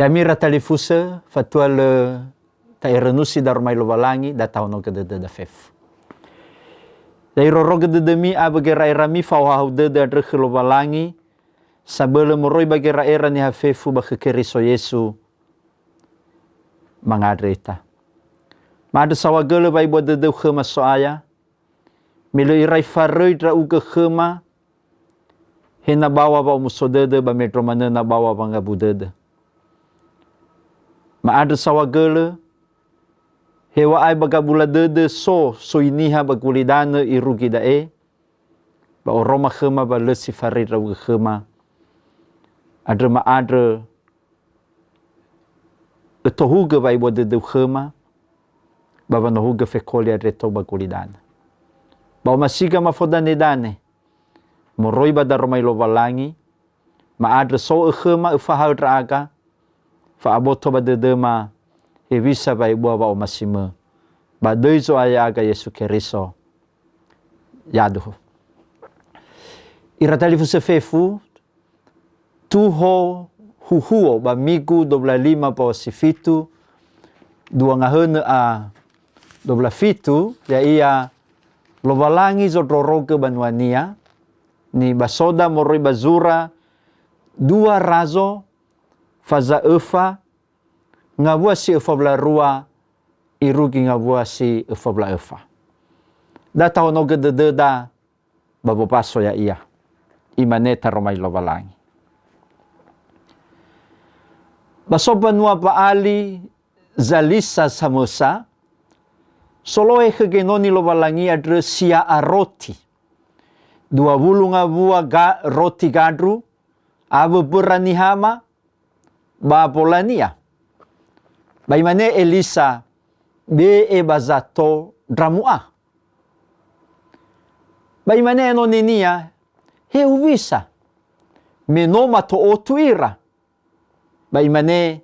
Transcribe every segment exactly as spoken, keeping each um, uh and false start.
Ya'ami ira talifusö, fatua lö ta'erenusi daroma li Lowalangi, da tahonogö dödöda fefu. Da irorogö dödömi awö gera'erami fa'ohahau dödö andrö khö Lowalangi, sabölö moroi ba gera'era niha fefu ba khö Keriso Yesu, mangandrö ita. Ma'andrö saohagölö wa'ebua dödöu khöma So'aya, me lö irai faröi ndra'ugö khöma, he na baŵa wa'omuso dödö ba mendrua manö na baŵa wangabu dödö. Ma'andrö saohagölö, heŵa'ae ba gabula dödö so soi niha ba gulidanö irugi da'e, ba oroma khöma wa lö si faröi ndra'ugö khöma. Andrö ma'andrö ötohugö wa'ebua dödöu khöma, ba wanohugö fekoli andre tou ba gulidanö. Ba omasiga mafodanedane, moroi ba daroma li Lowalangi, ma'andrö so'ö khöma öfahaö ndra'aga, fa'aboto ba dödöma hewisa wa'ebua wa'omasimö, ba döi Zo'aya ya'aga Yesu Keriso. Yaduhu. Ira talifusö fefu, tuho huhuo ba migu dua belas lima ba wasi fitu, dua ngahönö a dua belas fitu, ya'ia Lowalangi zondrorogö banua-Nia, nibasoda moroi ba zura dua razo faza öfa ngawua si öfa wula rua irugi ngawua si öfa wula öfa. Da tahonogö dödöda ba wombaso ya'ia. Imane taroma li Lowalangi. Ba so mbanua Ba'ali zalisa samösa, solohe khö genoni Lowalangi andrö sia'a roti. Dua wulu ngawua ga-, roti gandru, awö böra nihama, ba bolania. Ba imane Elisa, "Be'e ba zato ndramu'a." Ba imane enoninia, "Hewisa, me no mato otu ira." Ba imane,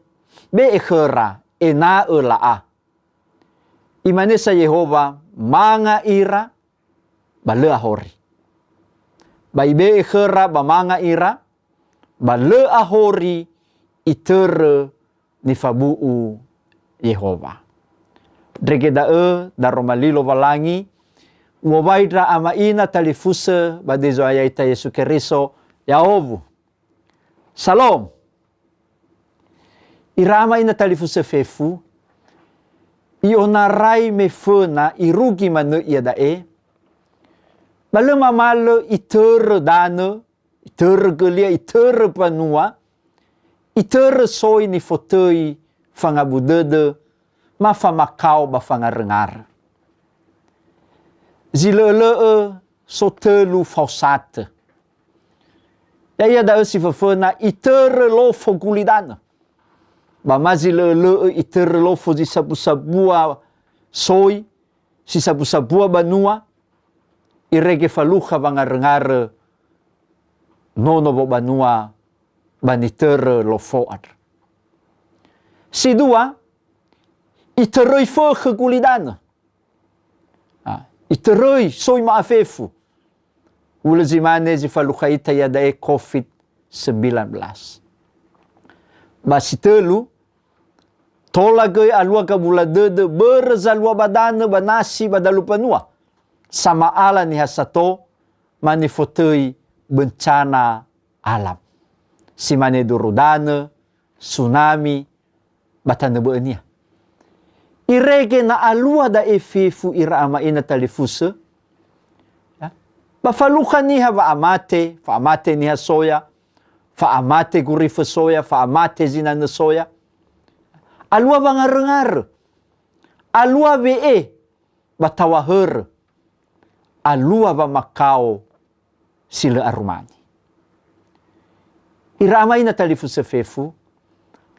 "Be'e khöra, ena'ö la'a." Imane sa Yehowa, "Manga ira, ba lö ahori." Ba ibe'e khöra ba manga ira, ba lö ahori itörö nifabu'u Yehowa. Ndrege da'ö daroma li Lowalangi, uŵa'ö ndra ama ina talifusö ba döi Zo'aya ita Yesu Keriso, ya'owu. Salom. Ira ama ina talifusö fefu, i'onarai me föna irugi manö iada'e, ba lö mamalö itörö danö, itörö gölia, itörö mbanua, itörö soi nifotöi fangabu dödö, ma famakao ba fangaröngarö. Zi lö'ölö'ö so tölu faosatö. Ya'ia da'ö si föföna itörö lofo gulidanö. Ba ma zi lö'ölö'ö itörö lofo zi sabusabua soi, si sabusabua banua, irege falukha wangaröngarö nono wobanua ba nitörö lofo andrö. Si dua, itöröi fökhö gulidanö. Ah, itöröi soi ma'afefu. Hulö zi mane zi falukha ita iada'e covid sembilan belas. Ba si tölu, tola göi alua gabula dödö börö zalua ba danö ba nasi ba dalu mbanua. Sama'ala niha sato, ma nifotöi bencana alam. Si mane duru danö, tsunami, ba tanö bö'önia. Irege na alua da'e fefu ira ama ina talifusö, ya, ba falukha niha wa'amate, fa'amate niha soya, fa'amate gurifö soya, fa'amate zinanö soya. Alua wangaröngarö, alua we'e ba taŵa hörö, alua wamakao si lö arumani. Ira ama ina talifusö fefu,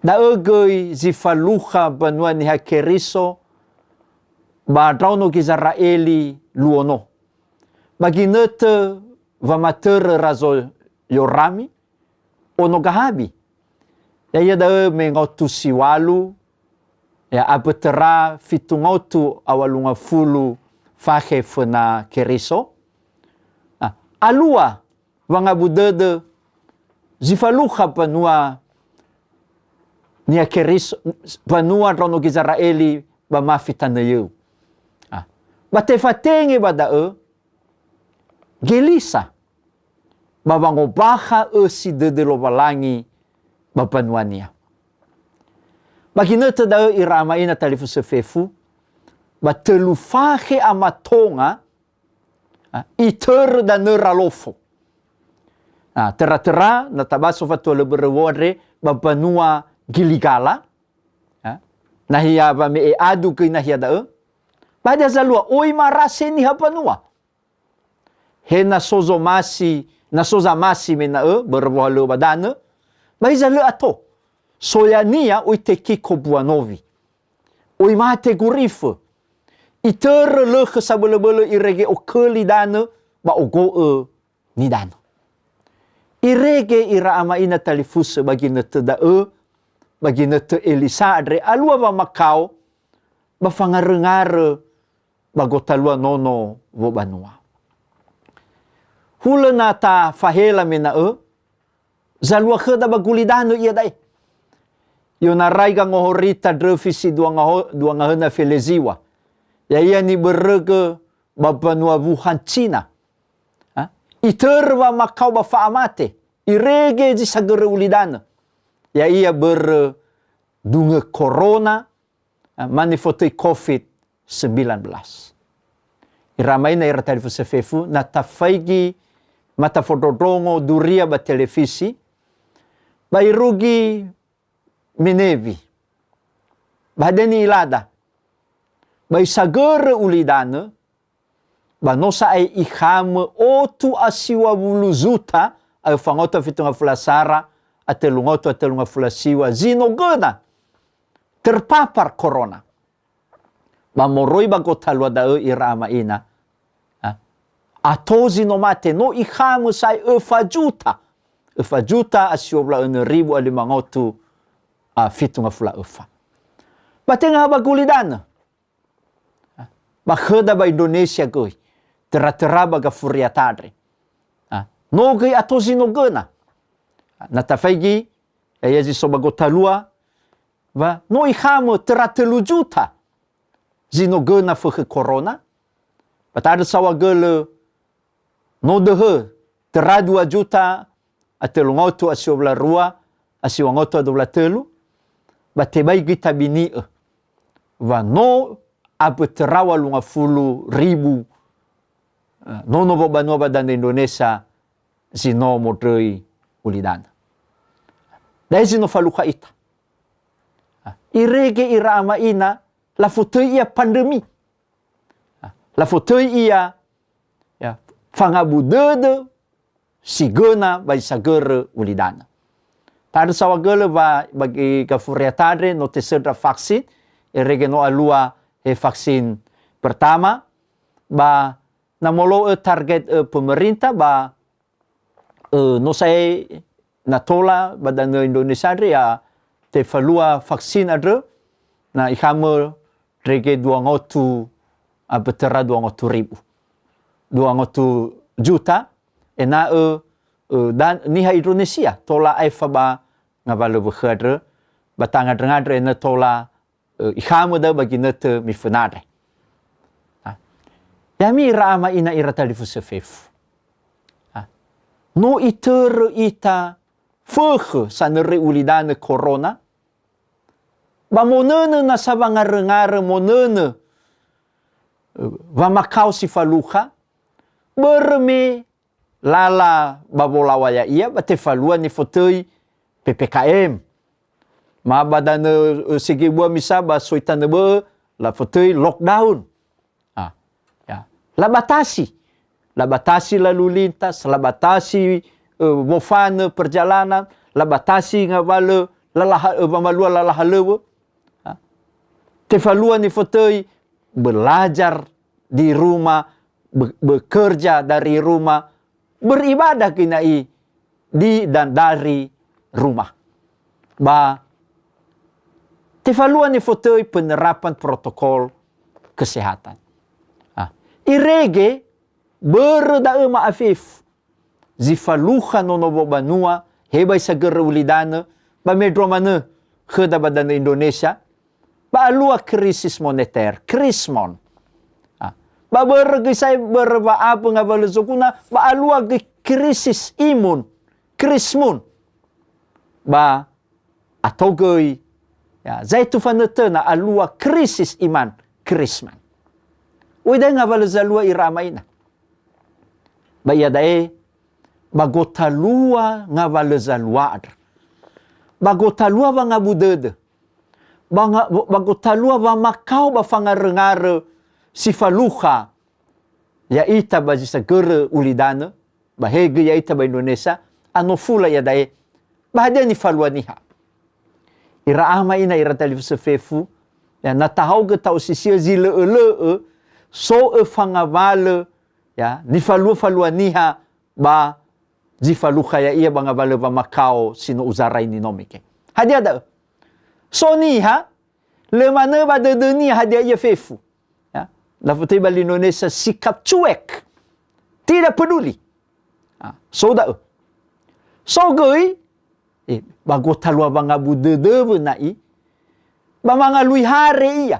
da'ö göi zi falukha mbanua Niha Keriso ba ndraono Gizera'eli luo no. Ba ginötö wamatörö Razo Yorami, ono Gahabi. Ya'ia da'ö me ngaotu si ŵalu, ya, abö töra fitu ngaotu a ŵalu ngafulu fakhe föna Keriso. Ah, alua wangabu dödö zi falukha mbanua Niha Keriso, mbanua ndraono Gizera'eli ba mafi tanö yöu. Ah. Ba tefatenge ba da'ö, gelisa ba wangombakha ösi dödö Lowalangi ba mbanuania. Ba ginötö da'ö ira ama ina talifusö fefu, ba tölu fakhe amatonga, ah, itörö danö ralofo. Ah, töra-töra, na tabaso fatua lö börö wo andre, ba mbanua Giligala, ah, nahia wame'e adu göi nahia da'ö, ba hadia zalua, oi marase niha mbanua. He na so zomasi, na so zamasi mena'ö, börö wohalöŵö ba danö, ba hiza lö ato. Soyania oi tekiko mbua nowi. Oi mate gurifö. Itörö lökhö sabölöbölö irege oköli danö ba ogo'ö nidanö. Irege ira ama ina talifusö ba ginötö da'ö, ba ginötö Elisa andre alua wamakao, ba fangaröngarö ba gotalua nono wobanua. Hulö na tafahela mena'ö, zalua khöda ba gulidanö iada'e. Ionarai gangohorita ndröfi si dua ngaho-, dua ngahöna feleziwa. Ya'ia nibörögö ba mbanua Wuhan Cina. Ha? Itörö wamakao ba fa'amate. Irege zi sagörö ulidanö. Ya'ia börö dungö korona, ah, ma nifotöi covid sembilan belas. Ira ama ina ira talifusö fefu, na tafaigi ma tafondrondrongo duria ba telefisi, ba irugi menewi. Ba hadia ni'ilada? Ba isagörö ulidanö, ba no sa'ae ikhamö otu a siwa wulu zuta, aöfa ngaotu a fitu ngafulu a sara, a tölu ngaotu a tölu ngafulu a siwa, zi no göna terpapar korona. Ba moroi ba gotalua da'ö ira ama ina, ha? Ato zi no mate, no ikhamö sa'ae öfa juta. Öfa juta a siwa wulu a önö ribu a lima ngaotu a fitu ngafulu a öfa. Ba tenga ha ba gulidanö. Ba khöda ba Indonesia göi, töra-töra ba Gafuria Tadre. Ah, no göi ato zi no göna. Na tafaigi, ya'ia zi so ba gotalua, wa no ikhamö töra tölu juta zi no göna fökhö korona. Ba ta'andrö saohagölö no döhö töra dua juta a tölu ngaotu a siwa wulu a rua, a siwa ngaotu a dua wulu a tölu, ba tebai göi tabini'ö wa no abö töra walu ngafulu ribu, eh, nono wobanua ba danö Indonesia zi no mondröi ulidanö. Da'e zi no falukha ita. Ah, irege ira ama ina, lafotöi ia pandemi. Ah, lafotöi ia, ya, fangabu dödö si göna ba zi sagörö ulidanö. Ta'andrö saohagölö wa ba Gafuria Tadre no tesöndra vaksin, irege no alua he vaksin pertama, ba na molo'ö target, eh, pemerintah ba, eh, no sa'ae na tola ba danö Indonesia andre ya tefalua vaksin andrö, na ikhamö ndrege dua ngaotu, a, abö töra dua ngaotu ribu. Dua ngaotu juta, ena'ö, eh, dan-, niha Indonesia tola aefa ba ngawalö wökhö andrö, ba ta'angandrö-ngandrö ena'ö tola, eh, ikhamö da'ö ba ginötö miföna andre. Ah. Ya'ami ira ama ina ira talifusö fefu. Ah. No itörö ita fökhö sanöröi ulidanö korona, ba monönö nasa wangaröngarö monönö, eh, wamakao si falukha, börö me lala ba wolaŵa ya'ia, ba tefalua nifotöi P P K M. Ma ba danö, eh, sege bua misa ba soi tanö bö'ö, lafotöi lockdown. Ah, ya. Labatasi. Labatasi lalu lintas, labatasi, eh, wofanö perjalanan, labatasi ngawalö lalaha-, eh, wamalua lala halöŵö. Ah. Tefalua nifotöi belajar di rumah, be-, bekerja dari rumah, beribadah göi na'i di dan dari rumah. Ba tefalua nifotöi penerapan protokol kesehatan. Ah, irege börö da'ö ma'afefu zi falukha nono wobanua, he ba zi sagörö ulidanö, ba mendrua manö khöda ba danö Indonesia, ba alua krisis moneter, krismon. Ah, ba börö göi sa'ae börö wa'abö ngawalö zoguna, ba alua göi krisis imun, krismun. Ba ato göi, ya, zaetu fanötöna alua krisis iman, krisman. Oi da'e ngawalö zalua ira ama ina. Ba iada'e, ba gotalua ngawalö zalua andrö. Ba gotalua wangabu dödö. Ba nga-, ba gotalua wamakao ba fangaröngarö si falukha ya'ita ba zi sagörö ulidanö, ba he göi ya'ita ba Indonesia, anofula iada'e, ba hadia nifalua niha. Ira ama ina ira talifusö fefu, ya, na tahaogö ta'osisi'ö zi lö'ölö'ö, so'ö fangawalö, ya, nifalua-falua niha ba zi falukha ya'ia ba ngawalö wamakao si no uzaraini no mege. Hadia da'ö? So niha, lö manö ba dödönia hadia ia fefu. Ya, lafotöi ba li Indonesia sikap cuek. Tidak peduli. Ah, so da'ö. So göi, eh, ba gotalua wangabu dödö wöna'i, ba mangalui hare ia.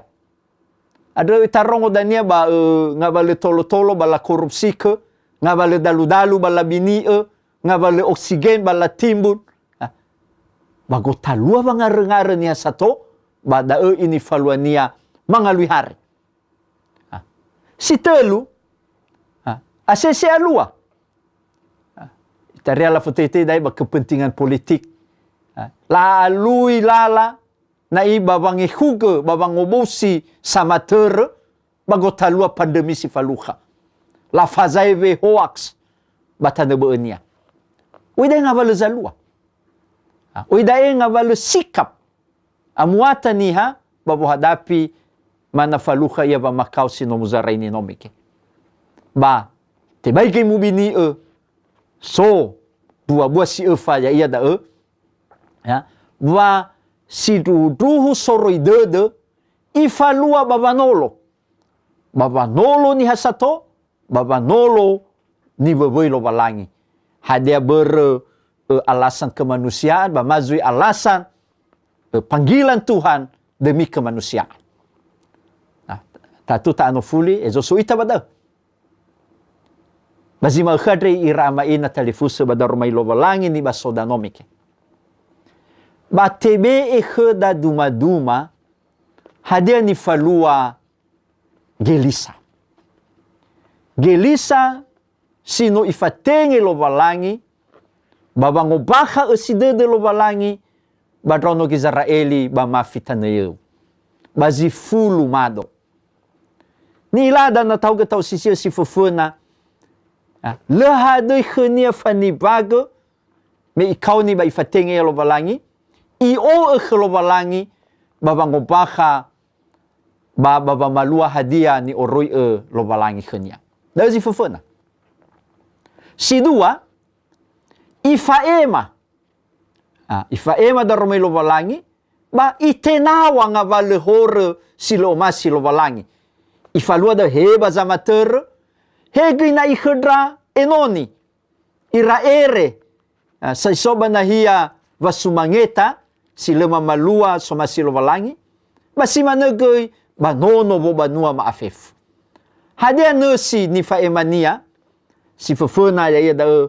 Andrö itarongo dania ba, ö, ngawalö tolo-tolo ba lakorupsikö, ngawalö dalu-dalu ba labini'ö, ngawalö oksigen ba latimbun. Ah, ba gotalua wangaröngarö niha sato, ba da'ö inifaluania mangalui hare. Ah, si tölu, ah, asese alua. Ah, itaria lafotöi-töi da'e ba kepentingan politik. Ah, la'alui lala, na'i ba wangehugö, ba wangobosi samatörö, ba gotalua pandemi si falukha. Lafazaewe hoax ba tanö bö'önia. Oi da'e ngawalö zalua. Ah, oi da'e ngawalö sikap. Amuata niha ba wohadapi mana falukha ia wamakao si no muzaraini no mege. Ba, tebai göi mubini'ö, so, bua-bua si öfa ya'ia da'ö, ya, wa sindruhu-ndruhu soroi dödö, ifalua ba wanolo. Ba wanolo niha sato, ba wanolo niwöwöi Lowalangi. Hadia börö, ö, alasan kemanusiaan, ba ma zui alasan, ö, panggilan Tuhan demi kemanusiaan. Nah, tatu ta'anofuli, ezo so ita ba da'ö. Ba zi ma'ökhö andre ira ama ina talifusö ba daroma li Lowalangi nibasoda no mege. Ba tebe'e khöda duma-duma, hadia nifalua Gelisa. Gelisa si no ifatenge Lowalangi, ba wangombakha ösi dödö Lowalangi ba ndraono Gizera'eli ba mafi tanö yöu. Ba zi fulu mado. Ni'ilada na tahaogö ta'osisi'ö si föföna, ah, lö hadöi khönia fanimbagö, me ikaoni ba ifatenge ia Lowalangi, i'o'ö khö Lowalangi ba wangombakha ba, ba wamalua hadia ni'oroi'ö Lowalangi khönia. Da'ö zi föföna. Si dua, ifa'ema. Ah, ifa'ema daroma li Lowalangi, ba itenaw̃a ngawalö horö si lö omasi Lowalangi. Ifalua da'ö he ba zamatörö, he göi na'i khö ndra enoni. Ira ere, ah, saiso ba nahia wasumangeta si lö mamalua somasi Lowalangi, ba si manö göi ba nono wobanua ma'afefu. Hadia nösi nifa'emania? Si föföna ya'ia da'ö,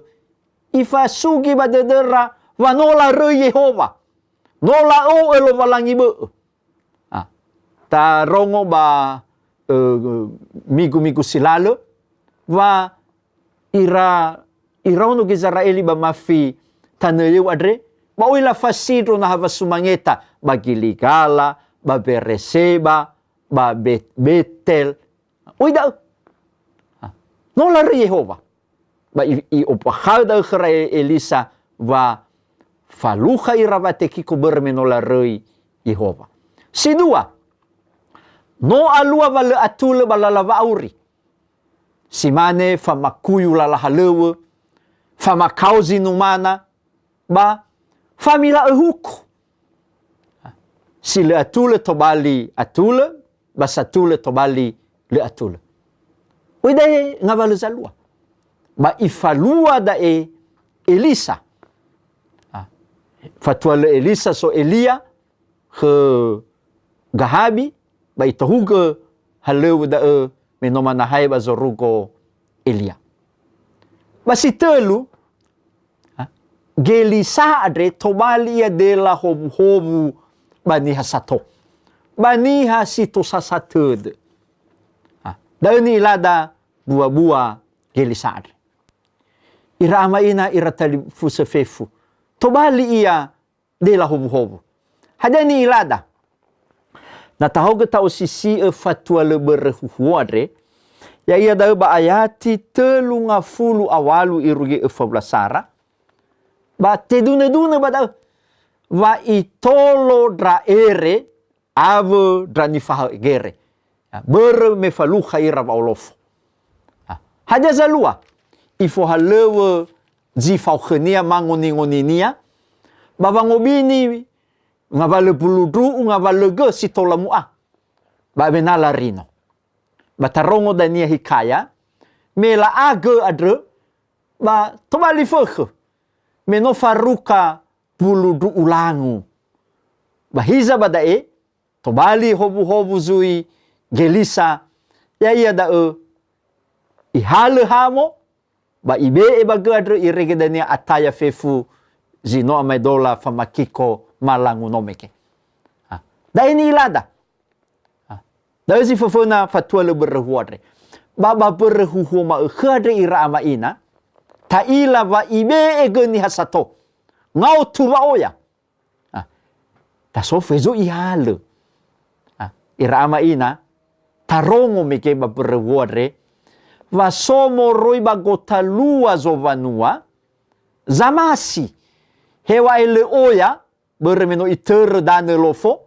ifasugi ba dödöra wa no laröi Yehowa. No la'o'ö Lowalangi bö'ö. Ah, tarongo ba, ö, migu-migu si lalö, wa ira, iraono Gizera'eli ba mafi tanö yöu andre, ba oi lafasindro naha wasumangeta ba Giligala, ba Bereseba, ba Bet-, Betel. Oi da'ö. Ha. No laröi Yehowa. Ba i-, i'ombakha'ö da'ö khöra E-, Elisa wa falukha ira watekiko börö me no laröi Yehowa. Si dua, no alua wa lö atulö ba lala wa'auri. Si mane famakuyu lala halöŵö, famakao zinumana, ba famila'ö huku. Si lö atulö tobali atulö, ba satulö tobali lö atulö. Oi da'e ngawalö zalua. Ba ifalua da'e Elisa. Ah, fatua lö Elisa so Elia, khö Gahabi, ba itohugö halöŵö da'ö me no manahae ba zorugo Elia. Ba si tölu, ha, Gelisa andre tobali ia dela howuhowu ba niha sato, ba niha si tosasa tödö. Ha, da'ö ni'ilada buabua Gelisa andre. Ira ama ina, ira talifusö fefu, tobali ia dela howuhowu. Hadia ni'ilada? Na tahaogö ta'osisi'ö fatua lö börö huhuo andre, ya'ia da'ö ba ayati tölu ngafulu a walu irugi öfa wula sara, ba tedunödunö ba da'ö, wa itolo ndra ere awö ndra nifahaö gere. Ya, börö me falukha ira wa'olofo. Ah, hadia zalua? Ifohalöŵö zi fao khönia mangoningoninia, ba wangobini ngawalö mbulu ndru'u, ngawalö gö si tola mu'a, ba awena larino. Ba tarongo dania hikaya, me la'a gö andrö, ba tobali fökhö, me no farukha mbulu ndru'u langu. Ba hiza ba da'e, tobali howuhowu zui Gelisa, ya'ia da'ö ihalö hamo, ba ibe'e ba gö andrö, irege dania ataya fefu zi no amaedola famakiko malangu no mege. Ha, da'e ni'ilada. Ha, da'ö zi föföna fatua lö börö huhuo andre. Ba, ba börö huhuo ma'ökhö andre ira ama ina, ta'ila wa ibe'e gö niha sato. Ngaotu wa'oya. Ah, da so fezo ihalö. Ah, ira ama ina, tarongo mege ba börö huhuo andre, wa so moroi ba gotalua zowanua, zamasi, heŵa'ae lö oya, börö me no itörö danö lofo,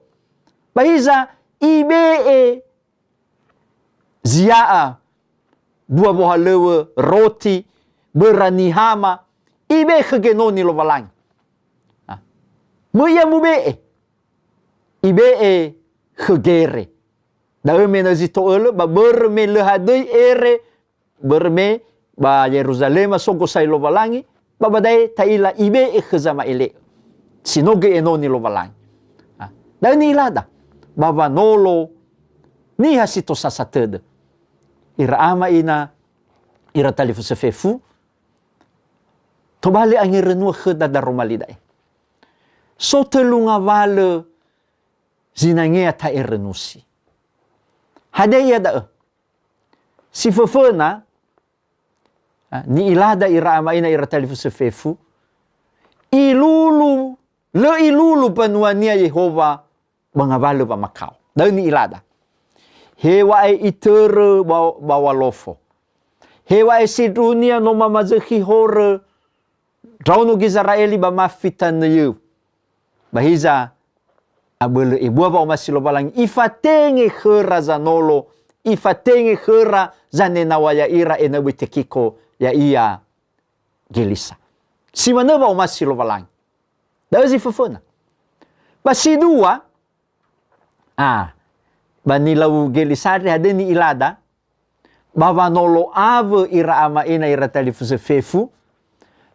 ba hiza ibe'e zia'a, bua wohalöŵö, roti, böra nihama, ibe'e khö genoni Lowalangi. Ah. Möi ia mube'e. Ibe'e khö gere. Da'ö me na zi to'ölö, ba börö me lö hadöi ere, börö me ba Yeruzalema so gosai Lowalangi, ba ba da'e ta'ila ibe'e khö zama'ele'ö. Si no göi enoni Lowalangi. Ah, da'ö ni'ilada, ba wanolo niha si tosasa tödö. Ira ama ina, ira talifusö fefu, tobali angerönua khöda daroma li da'e. So tölu ngawalö zinangea ta'erönusi. Hadia ia da'ö? Si föföna, ah, ni'ilada ira ama ina, ira talifusö fefu, ilulu, lö ilulu mbanuania Yehowa ba ngawalö wamakao. Da'ö ni'ilada. Heŵa'ae itörö ba, ba wa'olofo. Heŵa'ae sindruhunia no mamazökhi horö ndraono Gizera'eli ba ma fitanöiu. Ba hiza, abölö ebua wa'omasi Lowalangi, ifatenge khöra zanolo, ifatenge khöra zanenaw̃a ya'ira ena'ö böi tekiko ya'ia Gelisa. Si manö wa'omasi Lowalangi. Da'ö zi föföna. Ba si dua, ah, ba nilau Gelisa andre hadia ni'ilada, ba wanolo awö ira ama ina, ira talifusö fefu,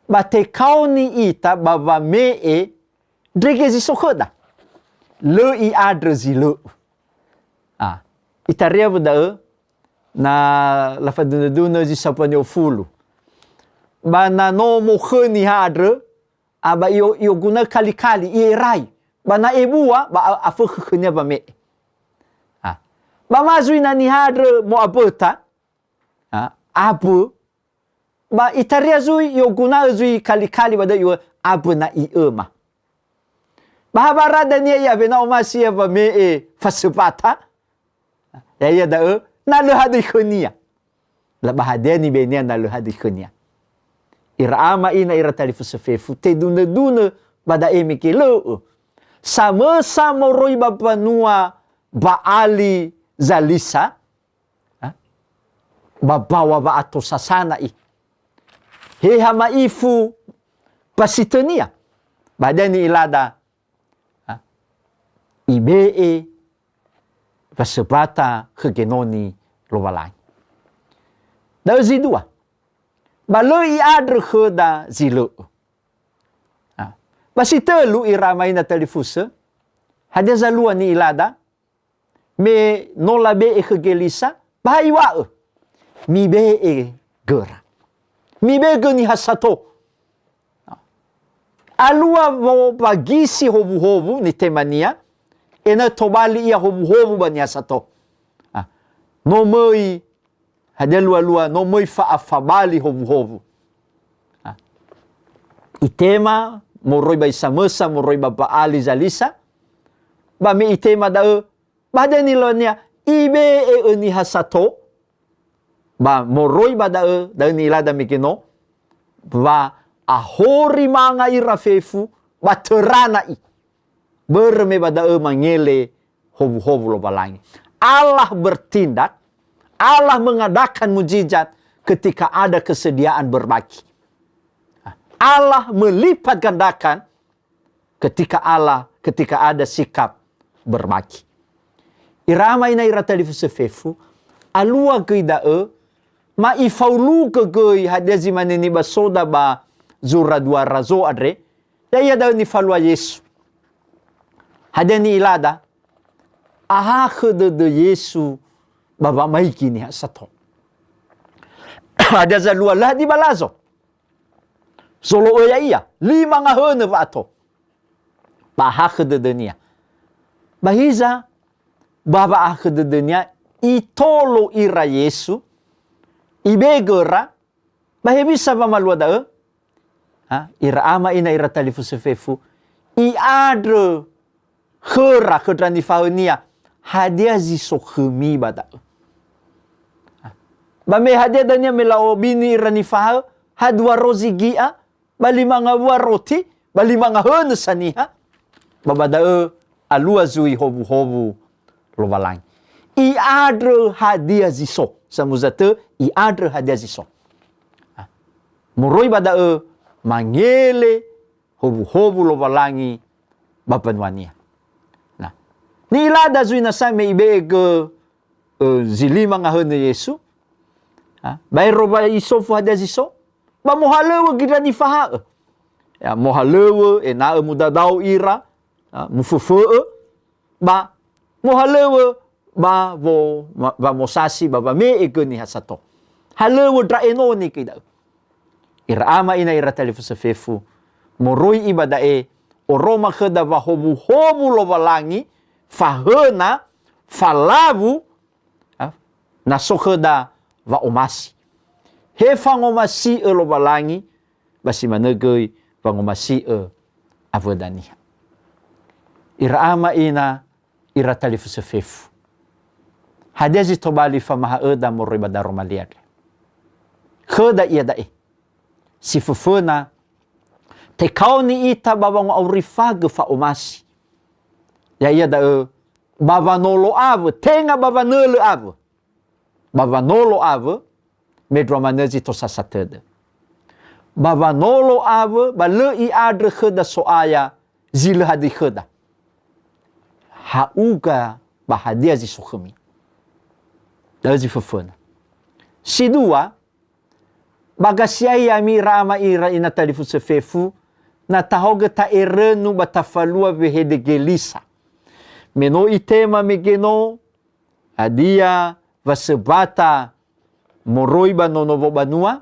ba tekaoni ita ba wame'e ndrege zi so khöda. Lö i'andrö zi lö'ö. Ah, itaria wö da'ö, na lafadunödunö zi sambua ni'ofulu. Ba na no mokhö niha andrö, a, ba i'o-, i'oguna'ö kalikali, i'erai. Ba na ebua, ba a-, afökhö khönia wame'e. Ah. Ba ma zui na niha andrö mo'aböta, ah, abö, ba itaria zui, i'oguna'ö zui kalikali ba da'ö iŵa'ö abö na i'öma. Ba hawara dania ia awena omasi ia wame'e fasömbata, ya'ia da'ö na lö hadöi khönia. La ba hadia nibe'enia na lö hadöi khönia? Ira ama ina, ira talifusö fefu, tedunödunö ba da'e mege lö'ö. Samösa moroi ba mbanua Baali zalisa, ha? Ba mbaŵa wa'atosasana i. Heha ma'ifu ba si tönia. Ba hadia ni'ilada, ha? Ibe'e wasömbata khö genoni Lowalangi. Da'ö zi dua. Ba lö i'andrö khöda zi lö'ö. Ha? Ba si tölu ira ama ina talifusö, Hadia zalua ni'ilada? Me no labe'e khö Gelisa, ba ha iŵa'ö, "Mibe'e göra. Mibe'e gö niha sato." Alua wobagisi howuhowu nitemania, ena'ö tobali ia howuhowu ba niha sato. Ah, no möi, hadia lualua, no möi fa'afabali howuhowu. Ah, itema moroi ba isamösa, moroi ba ba'ali zalisa, ba me itema da'ö, ba hadia nilaonia, "Ibe'e ö niha sato." Ba moroi ba da'ö, da'ö ni'ilada mege no, wa ahori manga ira fefu, ba töra na'i. Börö me ba da'ö mangele howuhowu Lowalangi. Allah bertindak, Allah mengadakan mujizat ketika ada kesediaan berbagi. Allah melipat gandakan ketika Allah, ketika ada sikap berbagi. Ira ama ina ira talifusö fefu, alua göi da'ö, ma ifaulugö göi hadia zi mane nibasoda ba zura dua razo andre, ya'ia da'ö nifalua Yesu. Hadia ni'ilada? Ahakhö dödö Yesu ba wamaigi niha sato. Hadia zalua? Lö hadia ba Lazo. Zolo'ö ya'ia, lima ngahönö wa'ato. Ba ahakhö dödönia. Ba hiza, ba wa'ahakhö dödönia, itolo ira Yesu, ibe'e göra, ba hewisa wamalua da'ö? Ha, ira ama ina ira talifusö fefu, i'andrö khöra, khö ndra nifahaönia, "Hadia zi so khömi ba da'ö?" Ba me hadia dania me la'obini ira nifahaö, ha dua rozi gi'a, ba lima ngawua roti, ba lima ngahönö sa niha, ba ba da'ö alua zui howuhowu Lowalangi. I'andrö hadia zi so. Samuza tö, i'andrö hadia zi so. Ha. Moroi ba da'ö, mangele howuhowu Lowalangi ba mbanua-Nia. Nah, ni'ilada zui nasa me ibe'e gö, ö, zi lima ngahönö Yesu. Ha, baero wa isofu hadia zi so, ba mohalöŵö göi ndra nifahaö. Ya, mohalöŵö ena'ö mudadao ira, ha, muföfö'ö, ba mohalöŵö ba wo-, ma-, wamosasi ba wame'e gö niha sato. Halöŵö ndra enoni göi da'ö. Ira ama ina ira talifusö fefu, moroi iba da'e, oroma khöda wahowuhowu Lowalangi, fahöna, falawu, ha, na so khöda wa'omasi. He fangomasi'ö Lowalangi, ba si manö göi wangomasi'ö awöda niha. Ira ama ina, ira talifusö fefu. Hadia zi tobali famaha'öda moroi ba daroma li andre? Khöda iada'e. Si föföna, tekaoni ita ba wango'aurifagö fa'omasi. Ya'ia da'ö, ba wanolo awö, tenga ba wanölö awö. Ba wanolo awö, mendrua manö zi tosasa tödö. Ba wanolo awö, ba lö i'andrö khöda So'aya zi lö hadia khöda. Ha'uga ba hadia zi so khömi. Da'ö zi föföna. Si dua, ba gasiai ya'ami ira ama ira ina talifusö fefu, na tahaogö ta'erönu ba tafalua wehede Gelisa. Me no itema mege no, hadia wasöbata moroi ba nono wobanua,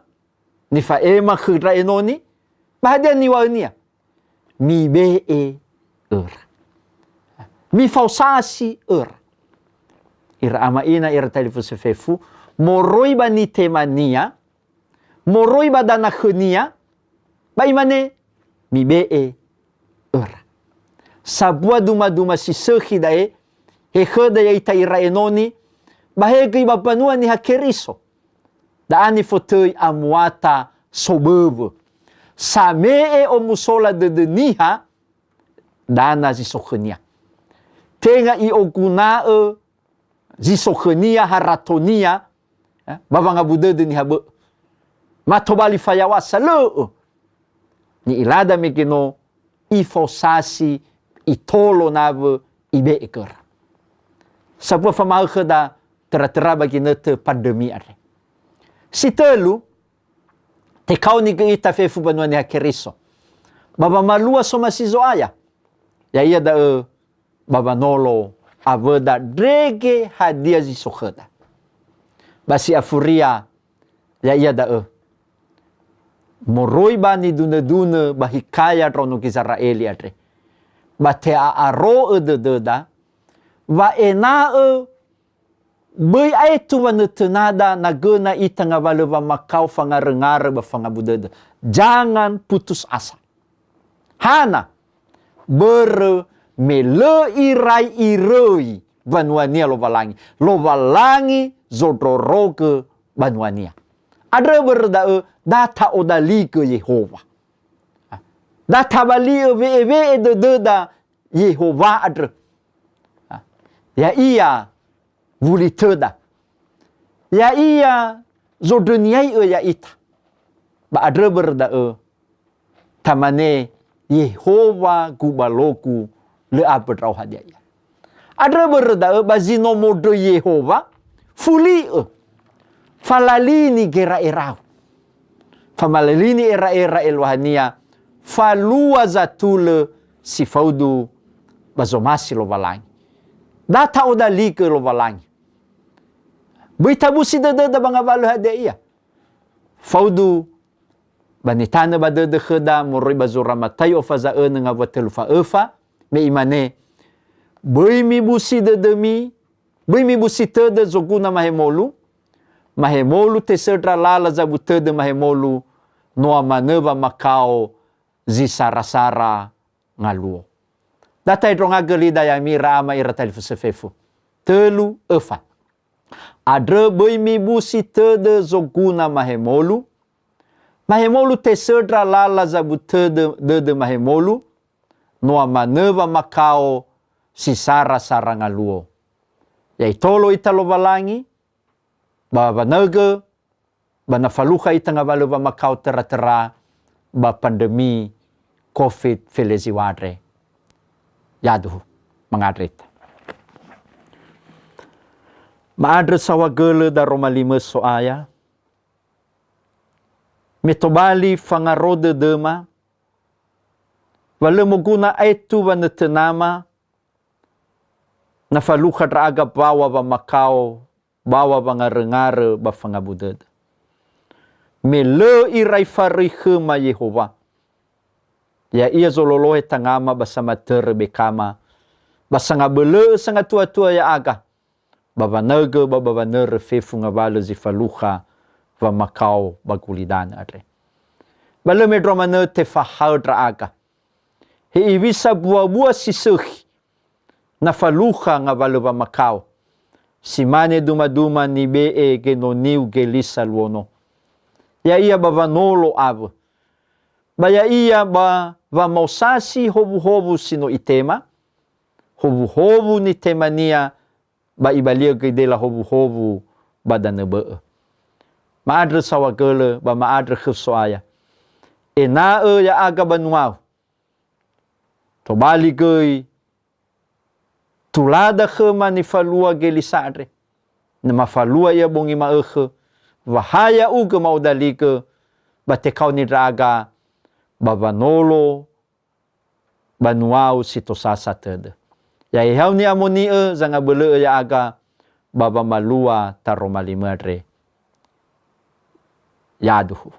nifa'ema khö ndra enoni, ba hadia niŵa'önia? Mibe'e öra. Mifaosasi öra. Ira ama ina ira talifusö fefu, moroi ba nitemania, moroi ba danakhönia, ba imane, "Mibe'e öra." Sabua dumaduma si sökhi da'e, he khöda ya'ita ira enoni, ba he göi ba mbanua Niha Keriso. Da'a nifotöi amuata soböwö. Same'e omusola dödö niha, dana zi so khönia. Tenga i'oguna'ö zi so khönia haratonia, eh, ba wangabu dödö niha bö'ö. Ma tobali fayaw̃asa, lö'ö. Ni'ilada mege no ifaosasi, itolo nawö, ibe'e göra. Sabua famahaö khöda töra-töra ba ginötö pandemi andre. Si tölu, tekaoni göi ita fefu banua Niha Keriso. Ba wamalua somasi Zo'aya. Ya'ia da'ö ba wanolo awöda ndrege hadia zi so khöda. Ba si afuria, ya'ia da'ö. Moroi ba nidunö-dunö ba hikaya ndraono Gizera'eli andre. Ba te'a'aro'ö dödöda, wa ena'ö böi aetu wanötönada na göna ita ngawalö wamakao fangarö-ngarö ba fangabu dödö. Jangan putus asa. Hana? Börö me lö irai iröi wanuania Lowalangi. Lowalangi zondrorogö banuania. Andrö börö da'ö da ta'odaligö Yehowa. Da tabali'ö we'e-we'e dödöda Yehowa andrö. Ya'ia wulitöda. Ya'ia zondröniai'ö ya'ita. Ba andrö börö da'ö, tamane, Yehowa gubalogu, lö ambö ndra'o hadia ia. Andrö börö da'ö ba zi no mondröi Yehowa, fuli'ö. Falalini gera'erau. Famalalini era'era eluahania, falua zatulö si faudu ba zomasi Lowalangi. Da ta'odaligö Lowalangi. Böi tabusi dödöda ba ngawalö hadia ia. Faudu ba nitanö ba dödö khöda moroi ba zura Mataiu ofaza'önö ngawua tölu fa'öfa, me imane, böi mibusi dödömi, böi mibusi tödö zoguna mahemolu, mahemolu tesöndra lala zabu tödö mahemolu, noa manö wamakao zi sara-sara ngaluo. Da ta'endrongagö lida ya'ami ira ama ira talifusö fefu. Tölu öfa. Andrö böi mibusi tödö zoguna mahemolu. Mahemolu tesöndra lala zabu tödö, dödö mahemolu. Noa manö wamakao si sara-sara ngaluo. Ya'itolo ita Lowalangi, ba wanaögö, ba na falukha ita ngawalö wamakao töra-töra ba pandemi covid felezi wandre. Yaduhu, mangandrö ita. Ma'andrö saohagölö daroma limö So'aya, me tobali fangaro dödöma, wa lö moguna aetu wanötönama, na falukha ndra'aga bawa wamakao, bawa wangarö-ngarö ba fangabu dödö. Me lö irai faröi khöma Yehowa. Ya'ia zololohe tangama ba samatörö bekama, ba sangabölö'ö sangatua-tua ya'aga, ba wanaögö ba, ba wanörö fefu ngawalö zi falukha wamakao ba gulidanö andre. Ba lö mendrua manö tefahaö ndra'aga. Hewisa bua-bua si sökhi, na falukha ngawalö wamakao. Si mane duma-duma nibe'e genoniu Gelisa Luono. Ya'ia ba wanolo awö. Ba ya'ia ba wamaosasi howuhowu si no itema, howuhowu nitemania ba ibali'ö göi dela howuhowu ba danö bö'ö. Ma'andrö saohagölö ba ma'andrö khöu So'aya. Ena'ö ya'aga banuau. Tobali göi tulada khöma nifalua Gelisa andre. Na mafalua ia bongi ma'ökhö, wa ha ya'ugö ma'odaligö, ba tekaoni ndra'aga ba wanolo banuau si tosasa tödö. Ya'ehau ni'amoni'ö zangabölö'ö ya'aga ba wamalua taroma limö andre. Yaduhu.